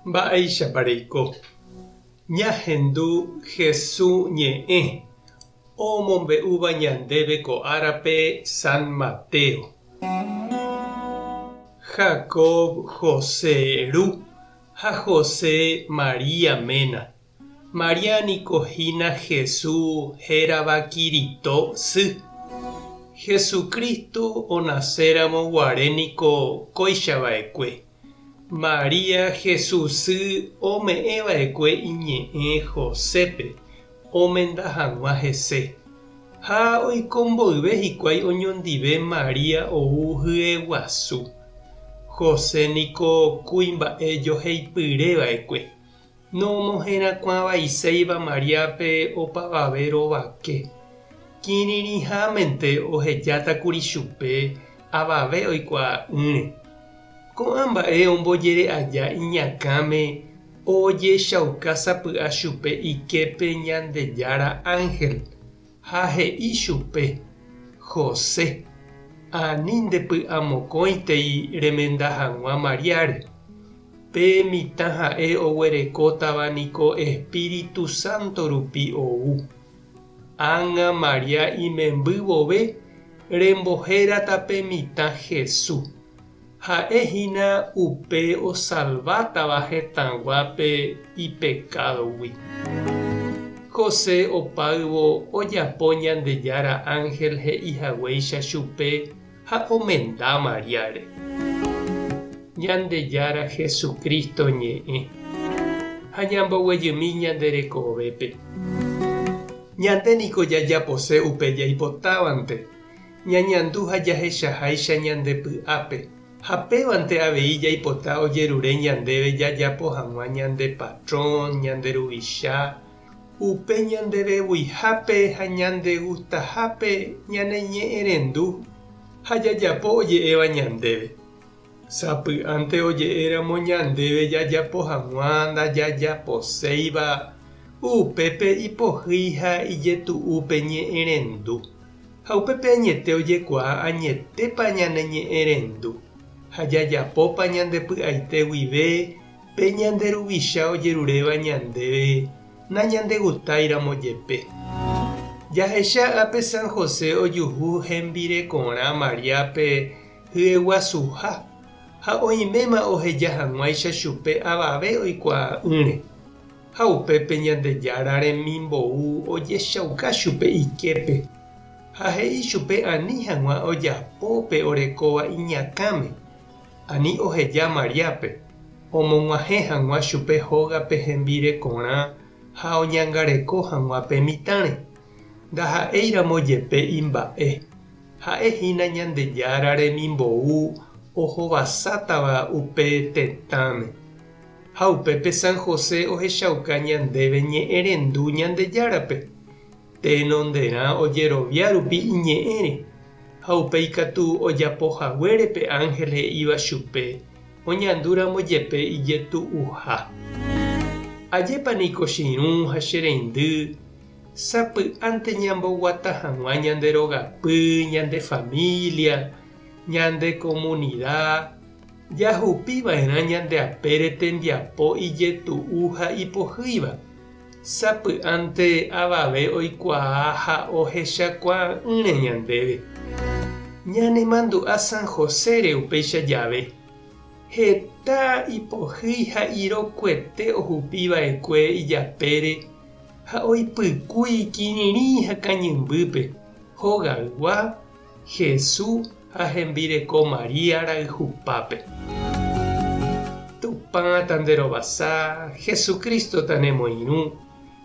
Mba'éichapa reiko? Ñahendu Hesu ñe'ẽ omombe'úva ñandéve ko árape San Mateo. Jacob José ru ha José María ména. María niko hína Hesu hérava Kirito sy. Jesucristo onaséramo guare niko kóicha va'ekue. María Jesús sy ome'ẽ va'ekue iñe'ẽ Josépe omenda hag̃ua hese. Ha oiko mboyve hikuái oñondive María ou hyeguasu. José niko kuimba'e joheipyre va'ekue. Nomoherakuãvaiséiva Maríape opavave rovake. Kirirĩhámente ohejátakuri chupe avave oikuaa'ỹre. Ko'ã mba'e ombojere aja iñakãme ojechauka sapy'a chupe iképe Ñandejára ánhel, ha he'i chupe, José, ani ndepy'amokõitei remenda hag̃ua Maríare. Pe mitã ha'e oguerekótava niko Espíritu Santo rupi ou. Ág̃a María imemby vove rembohérata pe mitã Jesús. Ha'e hína upe osalvátava hetãguápe ipekádogui. José opáyvo ojapo Ñandejára ánhel he'i haguéicha chupe ha omenda Maríare. Ñandejára Jesucristo ñe'ẽ ha ñamboguejymi ñande rekovépe. Ñande niko jajapose upe jaipotávante, ñañandu ha jahechaháicha ñande py'ápe, ha pévante avei jaipota ojerure ñandéve jajapo hag̃ua ñande patrón, ñande ruvicha, Upe ñandevevuihápe ha ñandegustahápe ñaneñe'ẽrendu ha jajapo oje'éva ñandéve. Sapy'ánte oje'éramo ñandéve jajapo hag̃ua ndajajaposéiva, upépe ipohýi ha ijetu'u pe ñe'ẽrendu. Ha upépe añete ojekuaa añetépa ñaneñe'ẽrendu ha jajapópa ñande py'aite guive Pe ñande Ruvicha ojeruréva ñandéve nañandegustáiramo jepe. Jahecha ápe San José ojuhu hembirekorã Maríape hyeguasuha ha oiméma oheja hag̃uáicha chupe avave oikuaa'ỹre. Ha upépe Ñandejára remimbou ojechauka chupe iképe ha he'i chupe ani hag̃ua ojapo pe orekóva iñakãme. Ani oheja Maríape, omog̃uahẽ hag̃ua chupe hógape hembirekorã ha oñangareko hag̃ua pe mitãre, ndaha'éiramo jepe imba'e, ha'e hína Ñandejára remimbou ohovasátava upe tetãme. Ha upépe San José ohechauka ñandéve ñe'ẽrendu Ñandejárape, Tenonderã ojerovia rupi iñe'ẽre, ha upéi katu ojapo haguére pe ánhel he'íva chupe, oñandúramo jepe ijetu'uha. Ajépa niko che irũ ha che reindy, sapy'ánte ñamboguata hag̃ua ñande rogapy, ñande familia, ñande komunida, jahupi va'erã ñande apére tembiapo ijetu'u ha ipohýiva. Sapy'ánte avave oikuaa ha ohechakuaa'ỹre ñandéve. Ñanemandu'a San Josére upéicha jave. Heta ipohýi ha irokuete ohupi va'ekue ijapére ha oipykúi kirirĩ ha kañymbýpe hogaygua Hesu ha hembireko María rayhupápe. Tupã tanderovasa, Jesucristo tanemoirũ,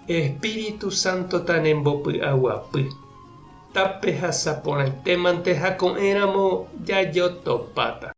Espíritu Santo tanembopy'aguapy. Tapehasa porãitémante ha ko'ẽramo jajotopáta.